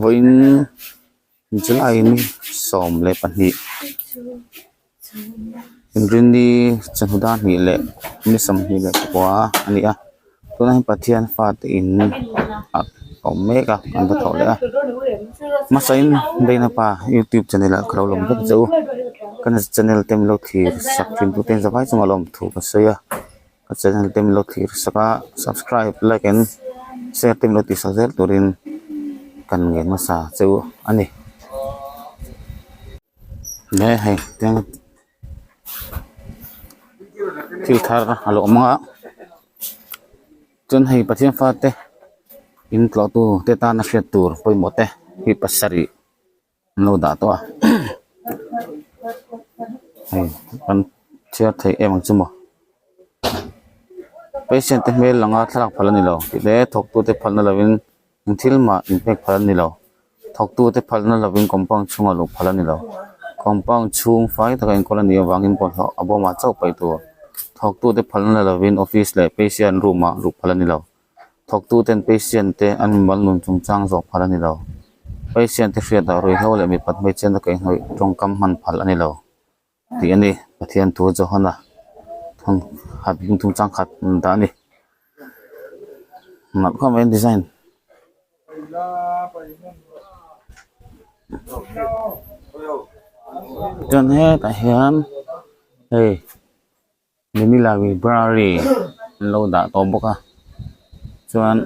Vawiin July ni 12 inrinni chawhnu dar hnih leh ni 29 a ni a tunah hian Pathian fate in ah a awm mek a an va thawh leh a hmasain Dainapa youtube channel ah ka lo lawm vek che u ka channel te min lo thlir sak thin tute zavai chungah lawmthu ka sawi a. Ka channel te min lo thlir sak a subscribe like and share te min lo tih sak zel turin kan ngen hmasa che u a ni. He hei tiang thil thar a lo awm ang a chuan hei Pathian fate in tlawh tu te tana hriat tur pawimawh te hi pasarih an lo dah tawh a hei kan chhiar theih em ang chu maw patient te hmel langa thlalak phal a ni lo tih te thawk tu te phalna lovin eng thil mah inpek phal a ni lo thawk tu te phalna lovin compound chhungah luh phal a ni lo compound chhung fai taka enkawl a nih avangin bawlhhlawh a bawmah chauh paih tur thawk tu te phalna lovin office leh patient room ah luh phal a ni lo. Thawktuten patient te an mimal nun chungchang zawh phal a ni lo. Patient te hriatah ruihhlo leh mipat hmeichhiatna kaihhnawih tawngkam hman phal a ni lo tih a ni. Pathian thu Johana thawn khat chungchang khat dah a ni. Nalh khawp mai design. Chuan hetah hian hei. Mini library an lo dah tawh bawk a chuan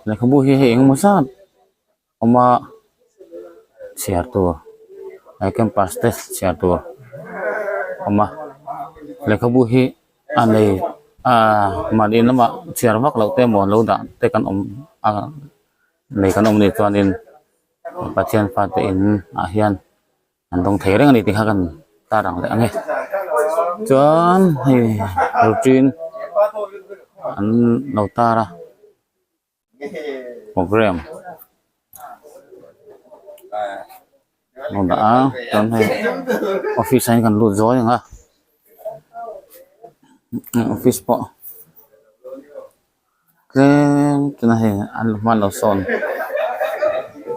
lehkhabu hi hei engemaw zat awm a chhiar tur eh campus te chhiar tur awm a lehkhabu hi a nei ah mahni lamah chhiar vak loh te emaw an lo dah te kan awm a nei kan awm anih chuanin Pathian fate in ah hian. An dawng thei reng a ni tih kha kan tar ang leh ang e chuan hei routine an lo tar a program an lo dah a chuan hei office ah hian kan lut zawi ang a office pawh tlem tuna hei an hma lo sawn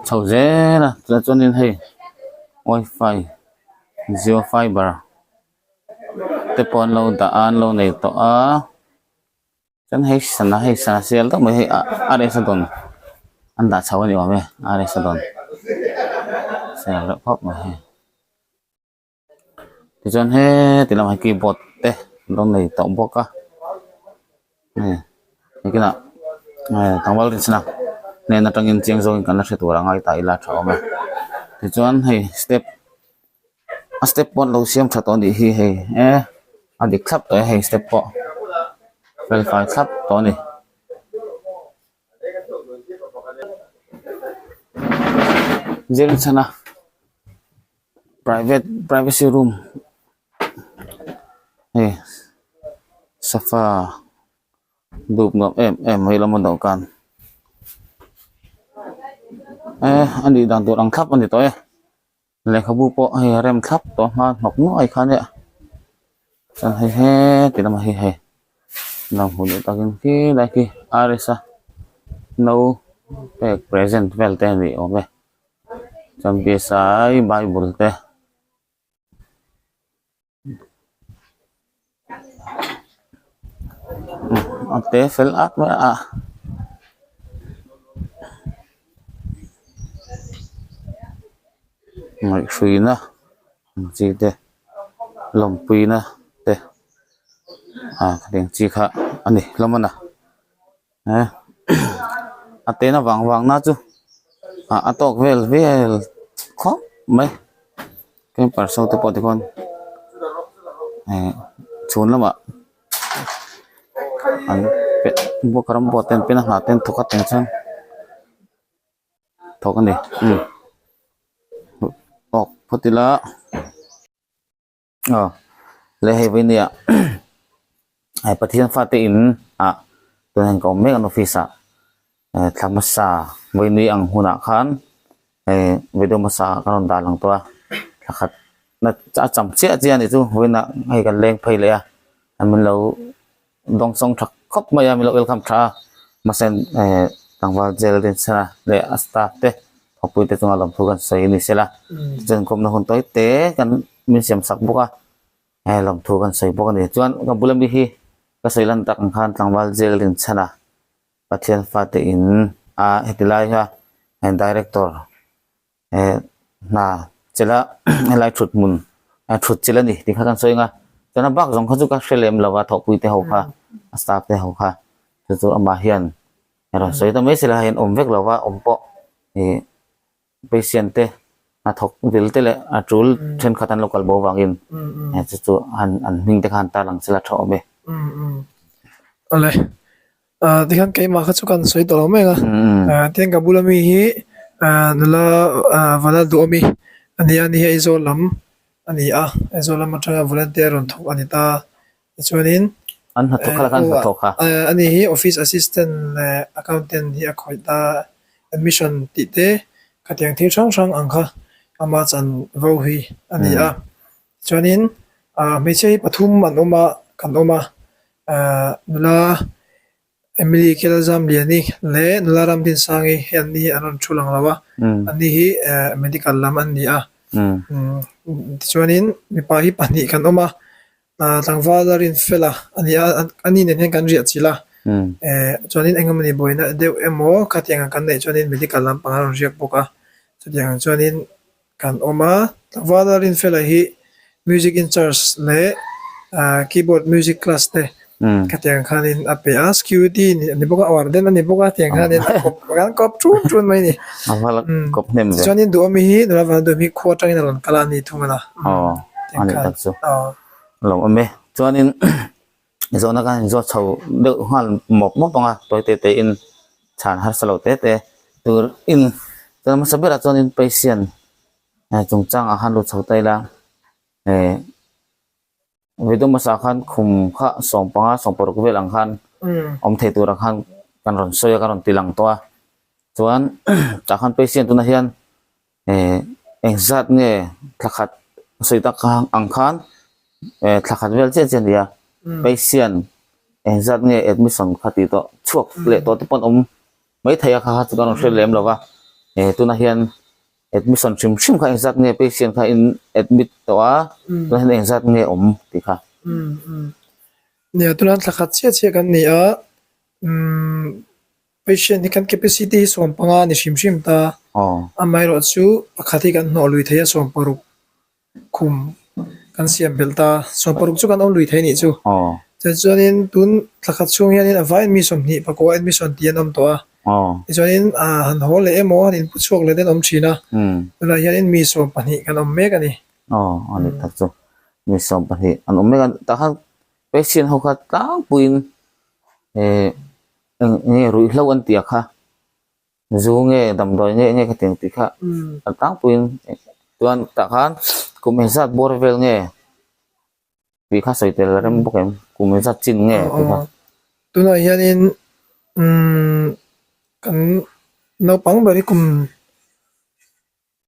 chho zel a tunah chuanin hei wifi jio fiber te pawh an lo dah a an lo nei tawh a chuan hei sana hei sana sial deuh mai hei a rest a dawn an dah chho a ni awm e a rest a dawn sial reuh khawp mai hei. Tichuan heti lamah hian keyboard te an lo nei tawh bawk a hei nakinah tlangval rinchhan a hnen atangin chiang zawngin kan la hre tur a ngai ta ila a tha awm e tichuan hei step a step pawh an lo siam tha tawh a nih hi hei e a dik thlap tawh e hei step pawh fel fai thlap tawh a ni. Rinchhan a. Private privacy room hei sofa dup nuam em em mai lama dawhkan eh a nih dan tur ang thlap a ni tawh e lehkhabu pawh hei a rem thlap tawh hma hnawk nuai kha nia chuan hei heti lamah hi hei lo hmuh duh takin khi lai khi r s a no pek present vel te a ni awm e. Chuan psi bible te a te fel at mai a ngaihhruina ang chi te lawmpuina te ah khatiang chi kha a ni hlawm a na. Eh a tena vang vang na chu ah a tawk vel vel khawp mai camper saw te pawh tikhawn eh chhun lamah an ram buat te an pen a hna te an thawk a tiang chuan. Thawk a ni umm tawk phawt ila. Aw le hei vawi nia hei pathian fate in ah tuna hian ka awm mek an office ah eh thla hmasa vawi ni ang hunah khan eh video hmasa ka rawn dah lang tawh a thla khat na a cham chiah chiah a nih chu vawiinah hei kan leng phei leh a min lo dawngsawng tha khawp mai a min lo welcome tha a mahse eh. Tlangval Jail Rinchhana leh a staff te thawkpui te chunga lawmthu kan sawi a ni sela. Tichuan kawmna hun tawi te kan min siam sak bawk a, he lawmthu kan sawi bawk a ni. Chuan ka bula mi hi ka sawi lan tak ang khan Tlangval Jail Rinchhana Pathian fate in a heti lai kha director eh hna chela helai thut hmun a thut chilh a ni tih kha kan sawi ang a chuan a bak zawng kha chu ka hre lem lo a thawhpui te ho kha a staff te ho kha chu chu amah hian a rawn sawi ta mai sela hei an awm vek lo va awm pawh ih patient te a thawk vil te leh a tul thenkhat an lo kal bo vangin chu chu an an hming te kha an tarlang sela tha awm e. Awle Ah tikhian keimah kha chu kan sawi tawh lo mai ang a ah tin ka bula mi hi ah nula ah vala duhawm i a ni a ni hi Aizawl lam a ni a Aizawl lam atanga volunteer rawn thawk a ni ta tichuanin An hnathawk kha an hnathawk kha. A ni hi office assistant leh accountant hi a khawih ta admission tih te khatiang thil hrang hrang ang kha ama chanvo hi a ni a chuanin ah hmeichhia hi pathum an awm a kan awm a. Ahh nula Emily Kelzamliani leh nula Ramdinsangi hi an ni hi an rawn thu lang lo a, an ni hi ehh medical lam an ni a. Tichuanin mipa hi pahnih kan awm a, ahh tlangval a rinfel a a ni a, a ni nen hian kan riah chilh a, ehh chuanin eng emawni buaina deuh emaw khatiang ang kan neih chuanin medical lampang a rawn riak bawk a, chutiang ang chuanin Kan awm a, tlangval a Rinfela hi music in charge leh keyboard music class te khatiang khanin a pe a, security a ni bawk a, warden a ni bawk a tiang khanin a kawp kan kawp thun thun mai a ni. Tichuanin Duhawmi hi nula van Duhawmi hi khua atangin a rawn kal a ni thung a la. Aw a ni tak chu. Lo awm e. Chuanin zawhna khan inzawt chho deuh nghal mawp mawp ang a, tawi te te in chhan harsa lo te te tur in chuan hmasa berah chuan in patient eh chungchang ah khan lut chho ta ila eh video hmasa ah khan khum kha sawmpanga sawmparuk vel ang khan awm thei tur ang khan kan rawn sawi a kan rawn ti lang tawh a chuan tah khan patient tunah hian eh engzat nge thla khat sawi tak ang khan eh thla khat vel chiah chiah a ni a patient engzat nge admission kha tih tawh chhuak leh tawh te pawh an awm maithei a kha kha chu kan rawn hre lem lo va eh tunah hian admission hrim hrim kha engzat nge patient kha in admit tawh a tunah hian engzat nge awm tih kha. Nia tunah thla khat chiah chiah kan ni a umm. Patient hi kan capacity hi 15 a ni hrim hrim ta. Amaherawh chu pakhat hi kan hnawh lui thei a 16 khum kan siam belh ta. 16 chu kan awm lui thei nih chu. Chuanin tun thlakhat chhung hianin a vaiin mi 20 pakua admission tih an awm tawh a. Tichuanin han haw leh emaw han inpu chhuak leh te an awm thin a. Tunah hianin mi 12 kan awm mek a ni. Aw a ni tak chu. Mi 12 an awm mek a. Tah khan patient ho kha tlangpuiin eh Eng nge ruihhlo an tih a kha zu nge damdawi nge nge khatiang tih kha a tlangpuiin chuan tah khan kum engzat bawr vel nge tih kha sawi tel rem bawk em kum engzat chin nge tih kha. Tunah hianin umm kan naupang ber hi kum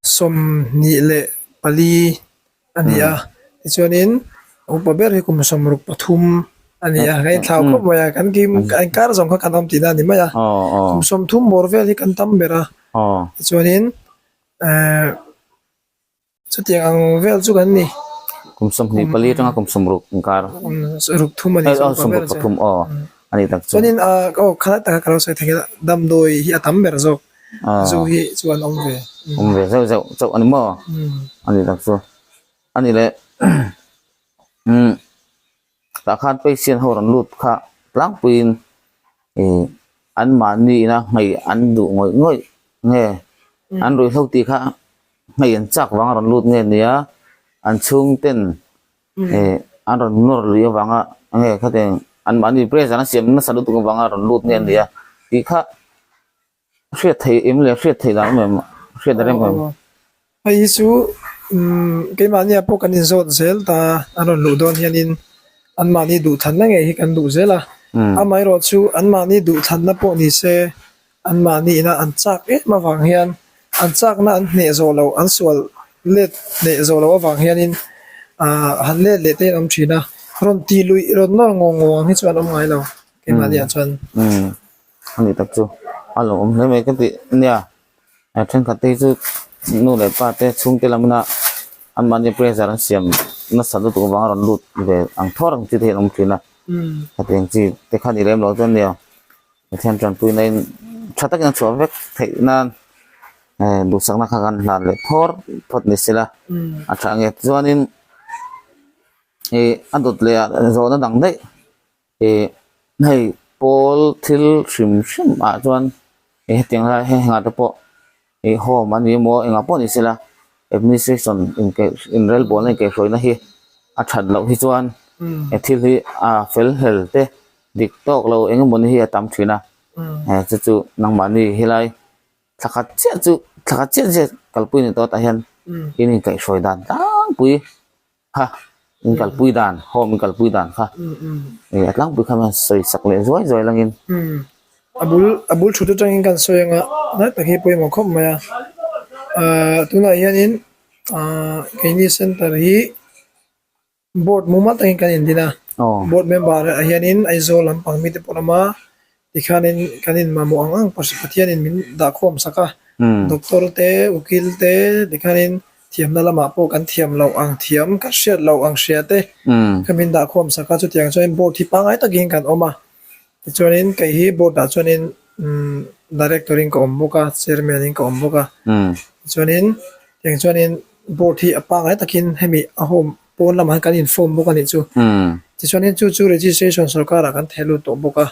24 a ni a tichuanin upa ber hi kum 63 a ni a kan inthlau khawp mai a kan kim kan kar zawng kha kan awm tihna a ni mai a kum 30 bawr vel hi kan tam ber a tichuanin ehh chutiang ang vel chu kan ni. Kum 24 atanga kum 60 inkar kum 63 a ni chu upa ber chu a ni tak chu. Chuanin ah aw khalai taka ka lo sawi thei a damdawi hi a tam ber zawk. Zu hi chuan awm ve. Awm ve zeuh zeuh chauh a ni maw? A ni tak chu. A ni leh umm tah khan patient ho rawn lut kha tlangpuiin ih anmahni ina hmei an duh ngawih ngawih nge an ruihhlo tih kha hmei an chak vang a rawn lut nge nia an chhungten ih an rawn nawr lui avanga nge khatiang anmahni pressure an siam nasa lutuk avanga rawn lut nge nia tih kha. Hriat theih em le hriat theih dan awm em hriat a rem em. Hei hi chu umm keimahnia pawh kan inzawt zel ta an rawn luh dawn hianin anmahni duhthanna ngei hi kan duh zel a amaherawh chu anmahni duhthanna pawh ni se anmahni ina an chak em avang hian an chakna an hneh zawh loh an sual let hneh zawh loh avang hianin ah han let leh te hi an awm thin a rawn tih luih rawn nawr ngawng ngawng ang hi chu an awm ngai lo keimahniah chuan. A ni tak chu. A lo awm hle mai ka tih nia thenkhat te hi chu nu leh pa te chhungte lamina anmahni pressure an siam nasa lutuk avanga rawn lut ve ang thawr ang chi te hi an awm thin a hetiang chi te kha ni lem lo chuan nia Pathian tanpui na in tha takin a chhuah vek theih nan duhsakna kha kan hlan leh thawr phawt ni sela a tha ang e tichuanin ih a dawt leh ah zawhna dang daih ih hei pawl thil hrim hrim ah chuan ih hetiang lai heng ah te pawh ih home a ni emaw engah pawh ni sela administration inkaih inrelbawlna inkaihhruaina hi a that loh hi chuan he thil hi a fel hlel te dik tawk lo eng emawni hi a tam thin a chu chu nangmahni helai thla khat chiah chu thla khat chiah chiah kalpui ni tawh tah hian in inkaihhruai dan tlangpui kha in kalpui dan home in kalpui dan kha a tlangpui kha hian sawi sak leh zuai zuai langin. A bul a bul thut atangin kan sawi anga lai tak hi pawimawh khawp mai a ahh tunah hianin ahh keini center hi board mumal takin kan indin a board member ah hianin Aizawl lampang mite pawh an awm a tikhanin kan inmamawh ang ang Pathianin min dah khawm sak a doctor te ukil te tikhanin thiamna lamah pawh kan thiam loh ang thiam kan hriat loh ang hria te kha min dah khawm sak a chutiang chuan board hi pangngai takin kan awm a tichuanin kei hi board ah chuanin umm director in ka awm bawk a chairman in ka awm bawk a tichuanin tiang chuanin board hi a pangngai takin hemi a home pawn lamah hian kan inform bawk a nih chu. Tichuanin chu chu registration sorkarah kan theh lut tawh bawk a.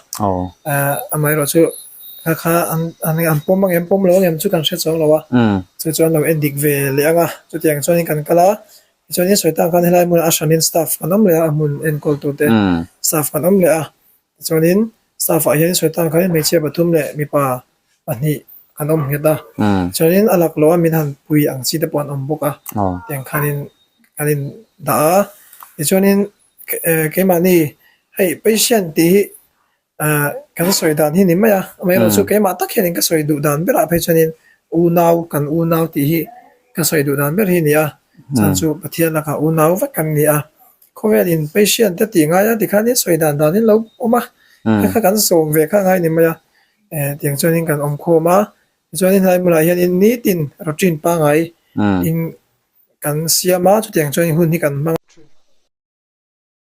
Ahh amaherawhchu kha kha an an pawm ang em pawm lo ang em chu kan hre chuang lo a. Chu chuan lo en dik ve leh ang a. Chutiang chuanin kan kal a. Tichuanin sawi tak khan helai hmunah a hranin staff kan awm leh a, a hmun enkawl tur te staff kan awm leh a. Tichuanin staff ah hian sawi tan khanin hmeichhia pathum leh mipa pahnih an awm nghet a. Chuanin a laklawh a min han pui ang chi te pawh an awm bawk a. Tiang khanin kan in dah a. Tichuanin keimahni hei patient tih hi ah kan sawi dan hi ni mai a. Amaherawhchu keimah tak hianin ka sawi duh dan berah phei chuanin unau kan unau tih hi ka sawi duh dan ber hi a ni a. Chuan chu Pathian lakah unau vek kan ni a. Khawvelin patient te tih ngai a tikhanin sawi dan danin lo awm a, kha kha kan sawm ve kha ngai ni mai a, eh tiang chuanin kan awm khawm a, tichuanin helai hmunah hianin nitin routine pangngai in kan siam a, chutiang chuanin hun hi kan hmang a.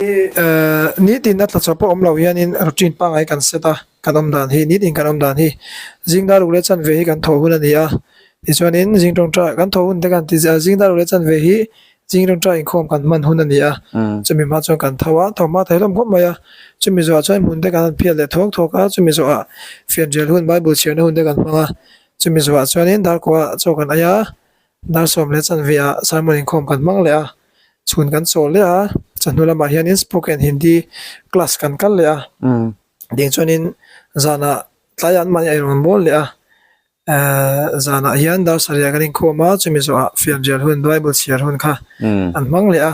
Eh nitin a tla chawp pawh awm lo hianin routine pangngai kan set a, kan awm dan hi nitin kan awm dan hi zing dar ruk leh chanve hi kan thawh hun a ni a, tichuanin zing tawngtai kan thawh hun te kan ti zing dar ruk leh chanve hi Zing rawngtai inkhawm kan hman hun a ni a, chumi hma chuan kan tho a, tho hma thei hlawm khawp mai a, chumi zawhah chuan hmun te kan han phiat leh thuak thuak a, chumi zawhah fianrial hun Bible chhiarna hun te kan hmang a, chumi zawhah chuanin darkua chaw kan ei a, dar sawm leh chanveah sermon inkhawm kan hmang leh a, chhun kan chawl leh a, chawhnu lamah hianin spoken Hindi class kan kal leh a, tiang chuanin zanah tlaiah an mahni eirawng an bawl leh a. Ehh zanah hian dar sarih kan inkhawm a chumi zawhah fianrial hun bible chhiar hun kha an hmang leh a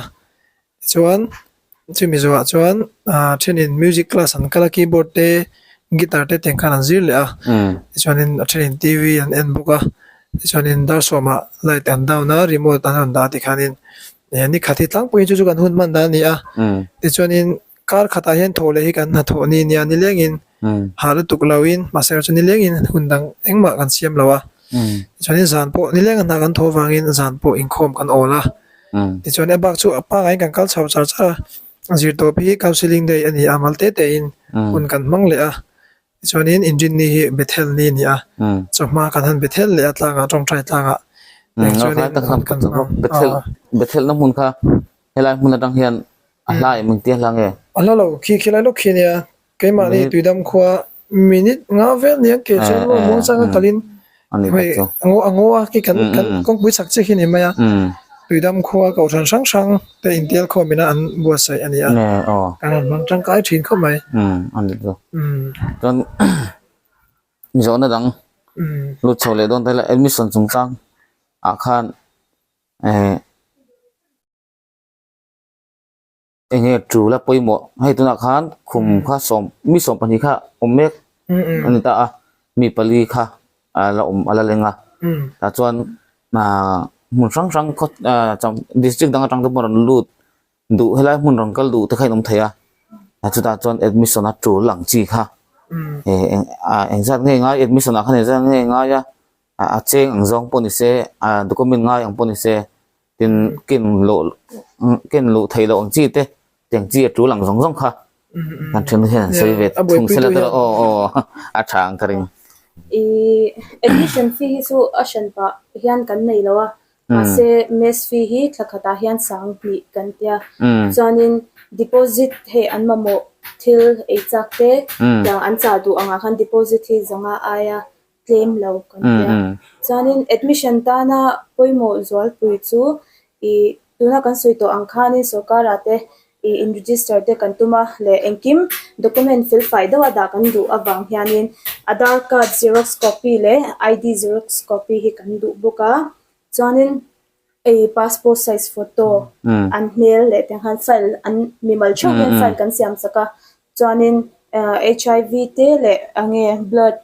tichuan chumi zawhah chuan ah thenin music class an kal a keyboard te guitar te tiang khan an zir leh a tichuanin a thenin T V an en bawk a tichuanin dar sawmah light an down a remote an rawn dah tikhanin eh ni khat hi tlangpuiin chu chu kan hun hman dan a ni a tichuanin Kar khatah hian thaw leh hi kan hnathawh ni nia nilengin hah lutuk loin mahse chu nilengin hun dang engmah kan siam lo a tichuanin zan pawh nileng a hna kan thaw avangin zan pawh inkhawm kan awl a tichuan a bak chu a pangngai kan kal chho char char a zirtawp hi counselling day a ni a mal te te in hun kan hmang leh a tichuanin inrinni hi Bethel ni a ni a chawhma kan han Bethel leh a tlangah tawngtai tlangah Bethel na hmun kha Helai hmun atang hian a hla em engtia hla nge? A hla lo, khi khilai lawk khi nia. Keimahni tuidam khua minute nga vel nia ke chuan maw muangchanga kalin hei a ngaw a ngaw a khi kan kan kawngpui chak chiah khi ni mai a. Tuidam khua kohhran hrang hrang te intial khawm ina an buatsaih a ni a. Kan rawn hmang tangkai thin khawp mai. Chuan zawhna dang lut chho leh dawn ta ila admission chungchang ah khan eh Enge tul a pawimawh hei tunah khan khum kha sawm mi 12 kha awm mek a ni ta a mi pali kha a la awm a la leng a tah chuan ahh hmun hrang hrang khaw ahh district dang atang te pawh rawn lut duh helai hmun rawn kal duh te kha in awm thei a chutah chuan admission a tul ang chi kha. Engzat nge ngai admission ah khan engzat nge ngai a a cheng ang zawng pawh ni se a document ngai ang pawh ni se tin ken loh ken luh theih loh ang chi te tiang chi a tul ang zawng zawng kha kan then hian an sawi ve thung sela te aw aw a tha ang ka ring. Ih admission fee hi chu a hran pah hian kan nei lo a mahse mess fee hi thla khatah hian 2000 kan tia chuanin deposit hei an mamawh thil ei chak te tiang an chah duh angah khan deposit hi 500 aia tlem lo kan tia. Chuanin admission tana pawimawh zualpui chu ih tuna kan sawi tawh ang khanin sorkarah te ih in register te kan tum a leh engkim document fel fai deuha dah kan duh avang hianin Aadhaar card xerox copy leh ID xerox copy hi kan duh bawk a. Chuanin ih passport size photo an hmel leh tiang khan file an mimal theuh hian file kan siam chak a. Chuanin HIV te leh enge blood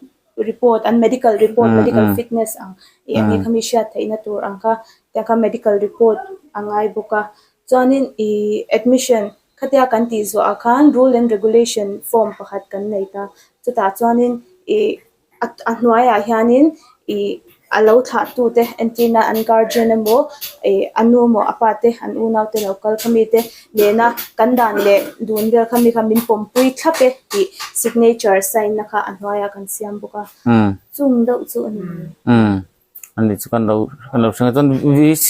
report an medical report medical fitness ang ih enge khami hriat theihna tur ang kha tiang kha medical report a ngai bawk a. Chuanin ih admission khatia kan tih zawhah khan rule and regulation form pakhat kan nei ta. Chutah chuanin ih A hnuaiah hianin ih a lo thlah tu te entirna an guardian emaw ih a nu emaw a pa te an unau te lo kal kha mi te nena kan dan leh dun vel kha mi kha min pawmpui thlap e tih signature sign na kha a hnuaiah kan siam bawk a chung deuh chu a ni mai. Umm ani chu kan lo kan lo hre chuan VC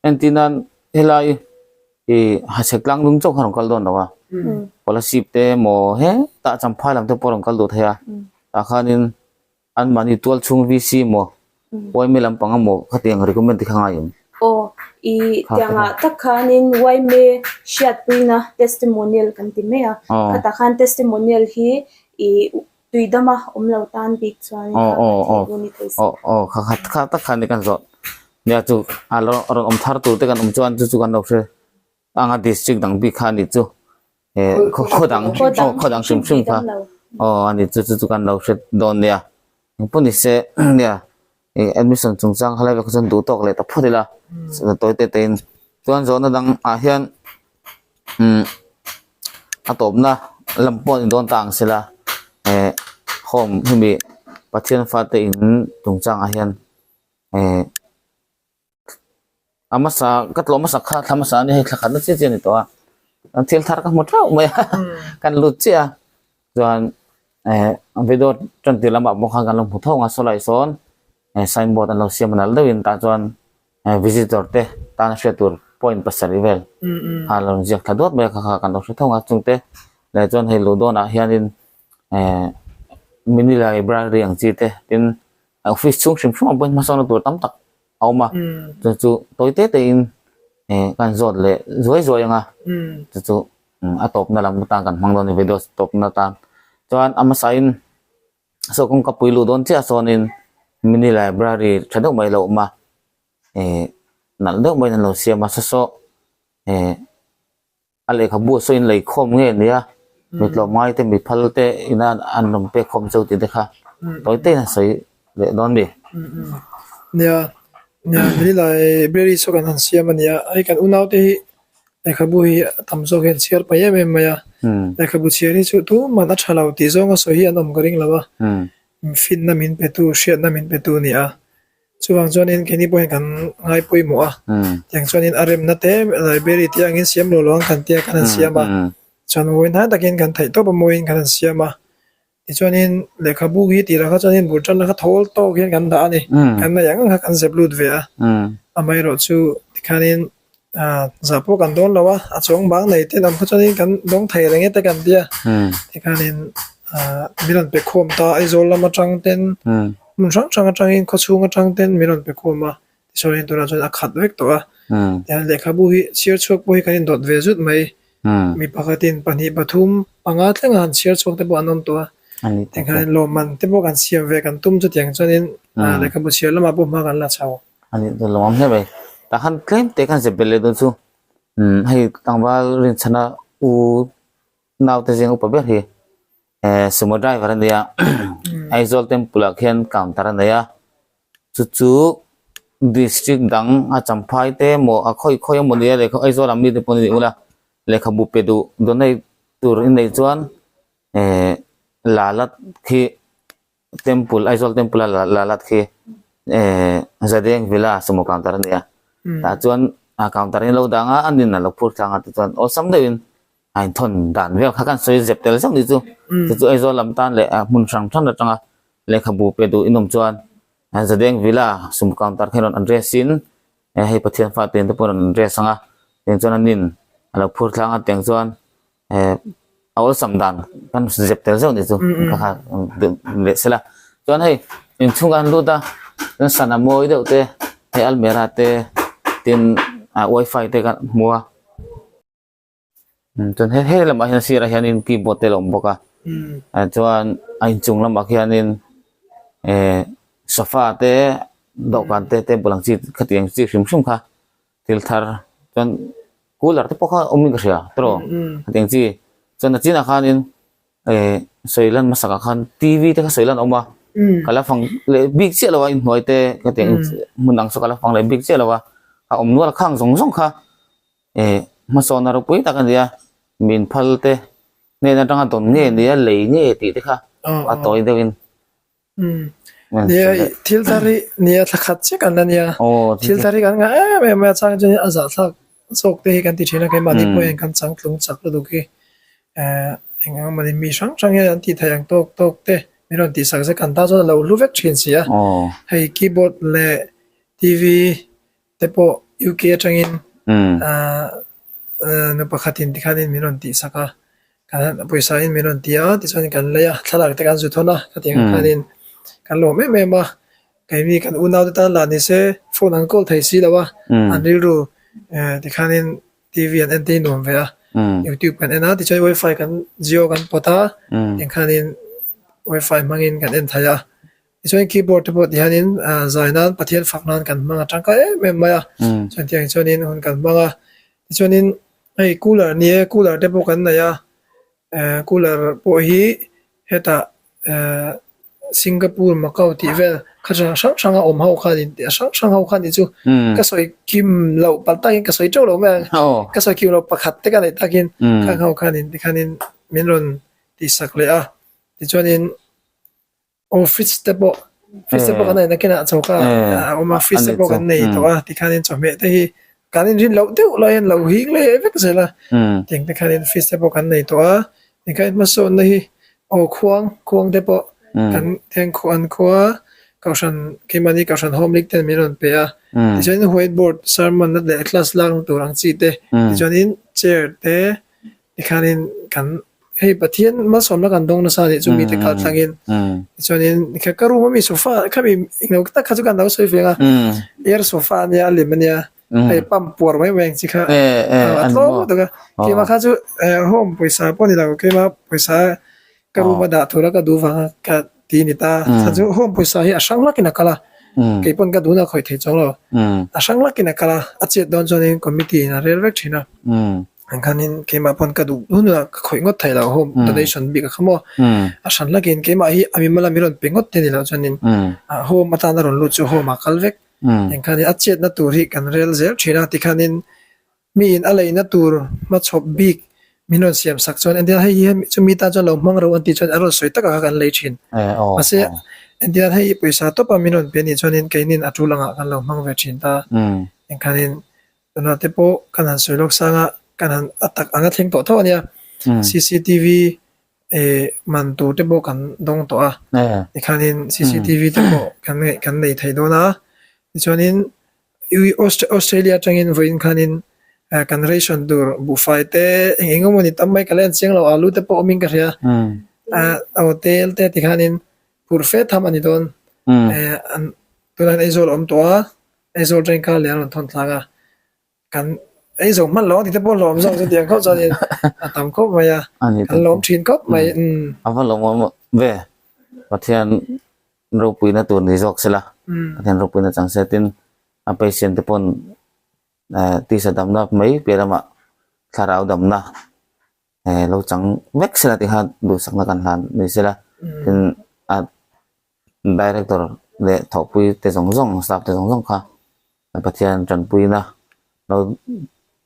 entirna helai ih hachhek tlang lung chauh kha rawn kal dawn lo a scholarship te emaw hetah champhai lam te pawh rawn kal duh thei a tah khanin anmahni tual chhung VC emaw YMA lampang emaw khatiang recommend te kha ngai em? Aw ih tiangah tak khanin YMA hriatpuina testimonial kan ti mai a khatah khan testimonial hi ih tui dama awm lo tan bik chuan aw aw aw aw aw kha kha kha tak khan ni kan zawh nia chu a lo rawn awm thar tur te kan awm chuan chu chu kan lo hre anga district dang bik kha a ni chu eh khaw khaw dang aw khaw dang hrim hrim kha aw a ni chu chu chu kan lo hre dawn nia engpawh ni se nia ih admission chungchang kha lai vek chuan duh tawk leh ta phawt ila tawi te te in chuan zawhna dang ah hian umm a tawpna lam pawh a ni dawn ta ang sela eh home hemi Pathian fate in chungchang ah hian eh a hmasa ka tlawh hmasa kha thla hmasa a nia hei thla khatna chiah chiah a ni tawh a thil thar ka hmu theuh mai a kan lut chiah a chuan eh video tan tir lamah pawh khan kan lo hmu tho ang a sawlai sawn eh sign board an lo siam a nalh deuhin tah chuan eh visitor te tana hriat tur point pasarih vel kha an lo inziak thla duat mai a kha kha kan lo hre tho ang a chungte leh chuan hei luh dawnah hianin eh mini library ang chi te tin office chhung hrim hrim ang pawhin hmasawnna tur tam tak a awm a chu chu tawi te te in eh kan zawt leh zuai zuai ang a chu chu a tawpna lam atan kan hmang dawn a ni video tawpna atan chuan a hmasa in saw kawngka pui luh dawn chiah sawnin mini library tha deuh mai a lo awm a eh nalh deuh maiin an lo siam a saw saw eh. A lehkhabu a sawiin lei khawm nge nia mi tlawmngai te mi phal te ina an rawn pek khawm cheu tih te kha tawi te in a sawi leh dawn mi. Nia, nia mini library saw kan han siam a nia, hei kan unau te hi lehkhabu hi a tam zawk hian chhiar paih em em mai a, lehkhabu chhiar hi chu tuman a tha lo tih zawnga sawi hi an awm ka ring lo a, finna min petu hriatna min petu a ni a. Chuvang chuanin keini pawhin kan ngai pawimawh a, tiang chuanin a remna te library te angin siam lo lo ang kan tia kan han siam a, chuan mawi hnai takin kan theih tawp a mawiin kan han siam a, tichuanin lehkhabu hi tirah kha chuanin bul tanna kha thawl tawk hian kan dah a ni, kan nei ang ang kha kan zep lut ve a, amaherawh chu tikhanin ah zah pawh kan dawn lo a, a chuang bang nei te lam kha chuanin kan dawng thei reng e te kan tia, tikhanin ah min rawn pe khawm ta Aizawl lam atang ten hmun hrang hrang atangin khaw chhung atang ten min rawn pe khawm a, tichuanin tunah chuan a khat vek tawh a, tihian lehkhabu hi chhiar chhuak pawh hi kan indawt ve zut mai, mi pakhatin pahnih pathum panga thlengah han chhiar chhuak te pawh an awm tawh a, tikhanin lawmman te pawh kan siam ve kan tum chutiang chuanin lehkhabu chhiar lamah pawh hma kan la chho. A nih chu lawm hle mai. Tah khan tlem te khan zep belh leh dawn chu umm hei tlangval rinchhana u naute zing upa ber hi eh sumo driver a nia Aizawl temple ah khian counter a nei a chu chu district dang a champhai te emaw a khawi khawi emaw nia lehkha Aizawl ah mite pawh ni ula lehkhabu pe duh donate tur i neih chuan eh. Lalat khi Temple Aizawl Temple a Lalat khi eh Zadeng Villa sumo counter a ni a tah chuan a counter hi a lo dang a an in a lo phur tlang a tichuan awlsam deuhin a inthawn dan vel kha kan sawi zep tel zauh ni chu chu chu Aizawl lam tan leh a hmun hrang hrang atanga lehkhabu pe duh inawm chuan Zadeng Villa sumo counter kha rawn address in hei Pathian fate te pawh rawn address ang a tiang chuan an in a lo phur tlang a tiang chuan. eh a awlsam dan kan zep tel zeuh nih chu kha kha leh sela chuan hei inchhung an lut a chuan sana mawi deuh te hei almera te tin ah wifi te kan hmu a chuan he he lamah hian sirah hianin keyboard te a lo awm bawk a ah chuan a inchung lamah khianin eh sofa te dawhkan te table ang chi khatiang chi hrim hrim kha thil thar chuan cooler te pawh kha awm in ka hria tawh hetiang chi chuan a chinah khanin eh sawi lan hmasak ah khan t v te kha sawi lan a awm a ka la fang leh bik chiah lo a inhnuai te hetiang hmun dang saw ka la fang leh bik chiah lo a a awm nual khang zawng zawng kha eh hmasawn a ropui tak a ni a min phal te hnen atanga dawn nge ni a lei nge tih te kha a tawi deuhin. Nia thil thar hi nia thla khat chiah kan la nia thil thar hi kan ngah em em mai a chang chuan a zahthlak zawk te hi kan ti thin a keimahni pawh hian kan chang tlung chak lutuk hi eh eng ang mahni mi hrang hrang hian an tih theih ang tawk tawk te min rawn tihsak zet kan tan chuan a lo hlu vek thin si a hei keyboard leh T_V te pawh U_K atangin ah nu pakhatin tikhanin min rawn tihsak a kan pawisa in min rawn ti a tichuan kan lei a thlalak te kan zu thawn a khatiang ang khanin kan lawm em em a keini kan unau te tan lah ni se phone an call thei si lo a an rilru eh tikhanin T_V an en te hi nuam ve a youtube kan en a tichuan wifi kan jio kan pawt a tikhanin wifi hmangin kan en thei a. Tichuan keyboard te pawh tihianin ah zai nan Pathian fak nan kan hmang a tangkai em em mai a chuan tiang chuanin hun kan hmang a tichuanin hei cooler ni e cooler te pawh kan nei a eh cooler pawh hi hetah eh Singapore Macau tih vel kha hrang hrang a awm ho khan in a hrang hrang ho khan ni chu ka sawi kim loh palh takin ka sawi teuh lo mai ang ka sawi kim loh pakhat te ka neih takin khang ho khanin tikhanin min rawn tihsak leh a tichuanin. Aw fridge te pawh fridge te pawh kan nei nakinah choka a awm a fridge te pawh kan nei tawh a tikhanin chawhmeh te hi kan inrin loh deuh laiin lo hing leh vek zel a tiang te khanin fridge te pawh kan nei tawh a tikhain hmasawnna hi aw khuang khuang te pawh kan tiang an khua kohhran keimahni kohhran home league ten min rawn pe a tichuanin white board sermon na leh class lakna tur ang chi te tichuanin chair te. Tikhanin kan hei Pathian malsawmna kan dawng nasa anih chu mite kal tlangin tichuanin ka room ami sofa khami englo tak kha chu kan lo sawi ve ang a air sofa ania a lem ania hei pump puar mai mai ang chi kha a tlawm lutuk a keimah kha chu home pawisa pawh ni lo keimah pawisa ka room a dah tura ka duh vanga ka ti ni ta chhan chu home pawisa hi a hrang hlakin a kal a keipawn ka duhna a khawih thei chuang lo a hrang hlakin a kal a a chet dawn chuanin committee in a rel vek thin a. Ang khanin keimah pawn ka duh hun a ka khawih ngawt thei lo home donation bik a kha maw a hran hlakin keimah hi a mimal a mi rawn pe ngawt te ni loh chuanin home atana rawn lut chu home ah kal vek eng khanin a chetna tur hi kan rel zel thin a tikhanin mi in a leina tur hmachhawp bik min rawn siam sak chuan entir hei hi chumi tan chuan lo hmang ro an tih chuan an rawn sawi tak a kha kan lei thin mahse entir hei pawisa tawp a min rawn pe anih chuanin keinin a tul angah kan lo hmang ve thin ta eng khanin Tunah te pawh kan han sawi lawk sang a, kan han a tak anga thleng tawh tho a nia. Cctv eh man tur te pawh kan dawng tawh a, tikhanin cctv te pawh kan ngaih kan nei thei dawn a. Tichuanin Australia atangin vawiin khanin kan ration tur buhfai te eng eng emaw ni tam mai ka la en chiang lo, alu te pawh awmin ka hria. Aw tel te tikhanin phurh fe tham a ni dawn. Tunah hian Aizawl a awm tawh a. Aizawl train kha leh an rawn thawn thlak a, kan ei zo hman lo ang tih te pawh hlawm zawk chu tiang khawp chuanin a tam khawp mai a, kan lawm thin khawp mai umm. A va lawmawm ve, Pathian ropuina tur ni zawk sela, Pathian ropuina chang se tin a patient te pawn tisa damna mai piah lamah thlarau damna lo chang vek sela tih kha duhsakna kan hlan ni sela tin a Director leh thawhpui te zawng zawng staff te zawng zawng kha Pathian tanpuina lo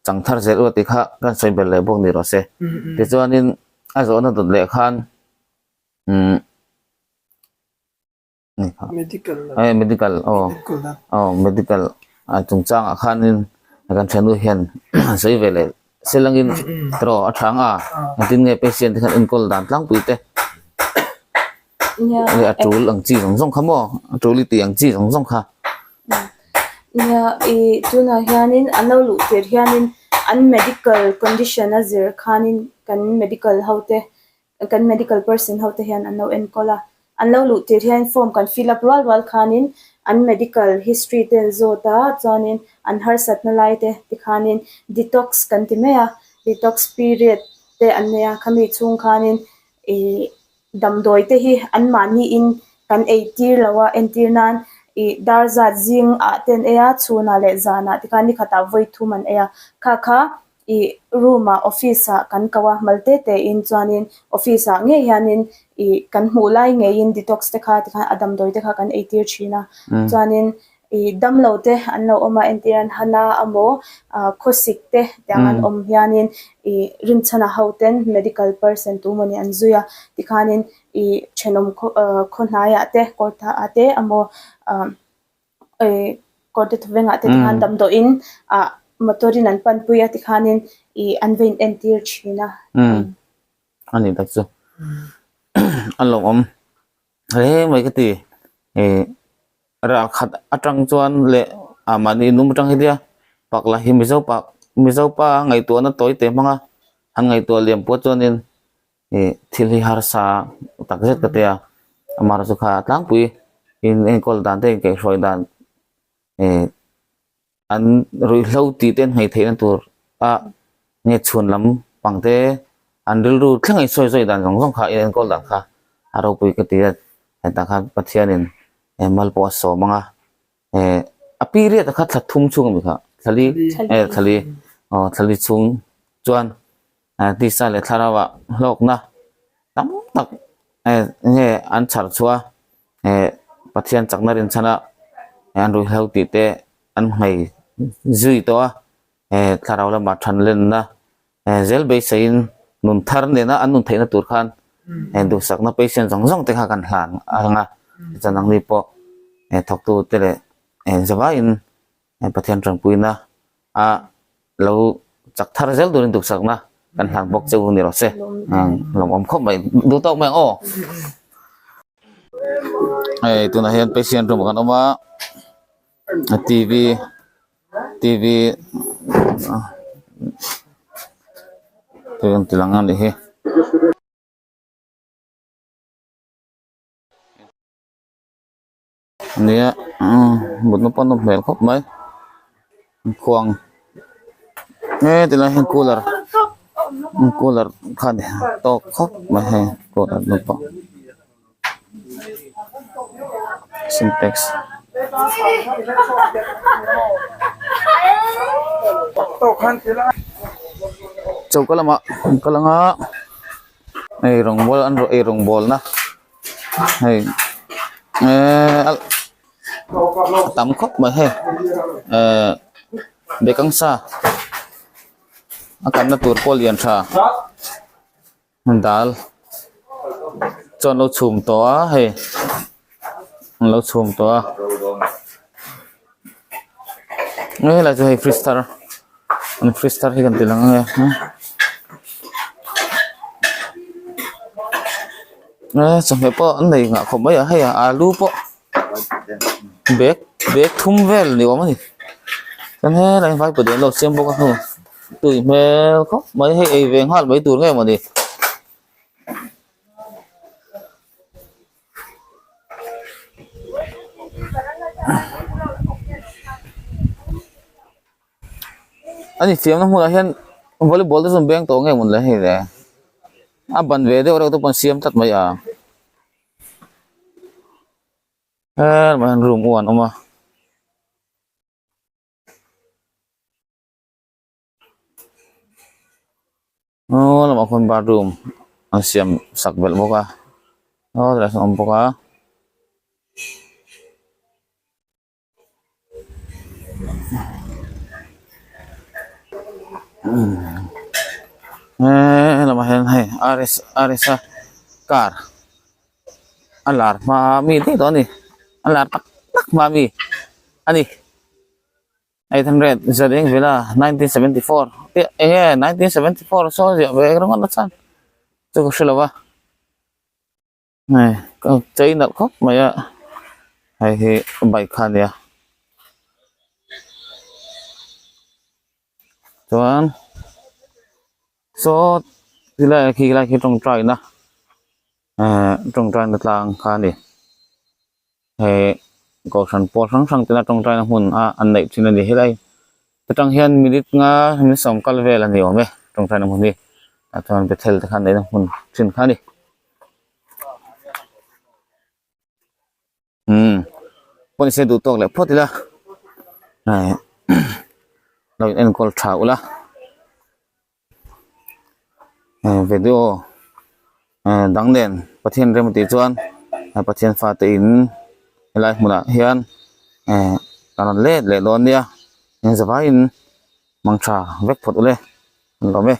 chang thar zel ula tih kha kan sawi belh leh bawk ni rawh se. Tichuanin a zawhna dawt leh khan. Umm eh medical aw aw medical a chungchangah khanin kan thiannu hian a sawi ve leh selangin tiraw a thang a engtin nge patient te khan enkawl dan tlangpui te hei a tul ang chi zawng zawng kha maw a tul i tih ang chi zawng zawng kha. Nia ih tunah hianin an lo luh tir hianin an medical condition a zir khanin kan medical ho te Kan medical person ho te hian an lo enkawl a, an lo luh tir hian form kan fill up rual rual khanin an medical history te an zawt a, chuanin an harsatna lai te tikhanin detox kan ti mai a, detox period te an nei a, khami chhung khanin ih damdawi te hi anmahniin kan ei tir lo a, entir nan ih dar zat zing ah te an ei a, chhunah leh zanah tikhan ni khatah vawi thum an ei a, kha kha Ih room ah office ah kan ko a mal te te in chuanin office ah ngei hianin ih kan hmuh lai ngeiin detox te kha tikhan a damdawi te kha kan ei tir thin a chuanin ih damlo te an lo awm a entir an hana amaw ah khawsik te tiang an awm hianin ih rinchhana ho ten medical person tu mawni an zui a tikhanin ih thenawm khaw ah khaw hnaiah te kawrtah ah te amaw ah. Kawrte thawvengah te tikhan damdawiin ah motor in an panpui a tikhanin ih an va in entir thin a. Umm a ni tak chu a lawmawm hle mai ka ti ih ral khat atang chuan leh ah mahni inum atang hi nia pak lah hi mizo pak mizo pa ngaihtuahna tawi te hmang a han ngaihtuah liam pawh chuanin. Ih thil hi harsa tak zet ka tia amaherawhchu kha tlangpui in enkawl dan te inkaihhruai dan ih an ruihhlo tih te an hmei theihna tur a nge chhun lam pang te an rilru thleng a insawi zawi dan zawng zawng kha in enkawl dan kha a ropui ka ti a hetah khan Pathianin mal pawh a sawm ang a eh a period a kha thla thum chhung a mi kha thlali eh thlali aw thlali chhung chuan. Tisa leh thlarau ah hlawkna tam tak nge an chhar chhuah a eh Pathian chakna rinchhan a an ruihhlo tih te an nghei zui tawh a eh thlarau lamah than lenna eh zel beiseiin nun thar nena an nun theihna tur khan eh duhsakna patient zawng zawng te kha kan hlan ang a chuan nangni pawh eh thawktu te leh eh zavaiin Pathian tanpuina a lo chak thar zel turin duhsakna kan hlan bawk che u ni rawh se lawmawm khawp mai duh tawk mai ang aw hei tunah hian patient room ah kan awm a tv tv te an ti lang a nih hi. Nia mutna pawh a nawm hmel khawp mai khuang he tilai hian cooler cooler kha a tawk khawp mai hei cooler te pawh sintex. Choka lamah an kal ang a hei rawngbawl an ei rawngbawlna. Hei eee a tam khawp mai hei eee bekang sa a kanna tur pawh lian tha dal chuan lo chhum tawh a hei an lo chhum tawh a helai chu hei fridge thar an fridge thar hi kan ti lang ange. Chawhmeh pawh an nei nghah khawp mai a hei alu pawh bag bag thum vel ni awm a ni chuan helai vai pawh an lo siam bawk a hnu tui hmel khawp mai hei ei ve nghal mai tur nge mawni. Ani fiamna hmunah hian volleyball te chu an beng tawh nge mawn le hei le a ban ve deuh reuh te pawh an siam tlat mai a helmah hian room u an awm a. Aw lamah khuan bathroom an siam sak belh bawk a aw tilai sawn a awm bawk a. He lamah hian hei R S R S a car. A lar hma mi daih tawh a ni a lar tak tak hma mi a ni 800 Zadeng Villa 1974 tia eng nge 1974 saw ziah ve ringawt a chuan chu ka hre lo va hei ka chei nalh khawp mai a hei hi bike kha a nia chuan saw tilai ah khi lai khi tawngtai na ehh tawngtai na tlang kha a ni hei kohhran pawl hrang hrang tena tawngtai na hmun a an neih thin a ni helai atang hian minute nga minute sawm kal vel a ni awm e tawngtai na hmun hi tah chuan bethel te kha an neih na hmun thin kha a ni. Umm pawh se duh tawk leh phawt ila eh lo in enkawl tha ula eh video eh dang nen Pathian rem tih chuan Pathian fate in helai hmunah hian eh ka rawn let leh dawn nia engzavaiin mang tha vek phawt ule an lawm e.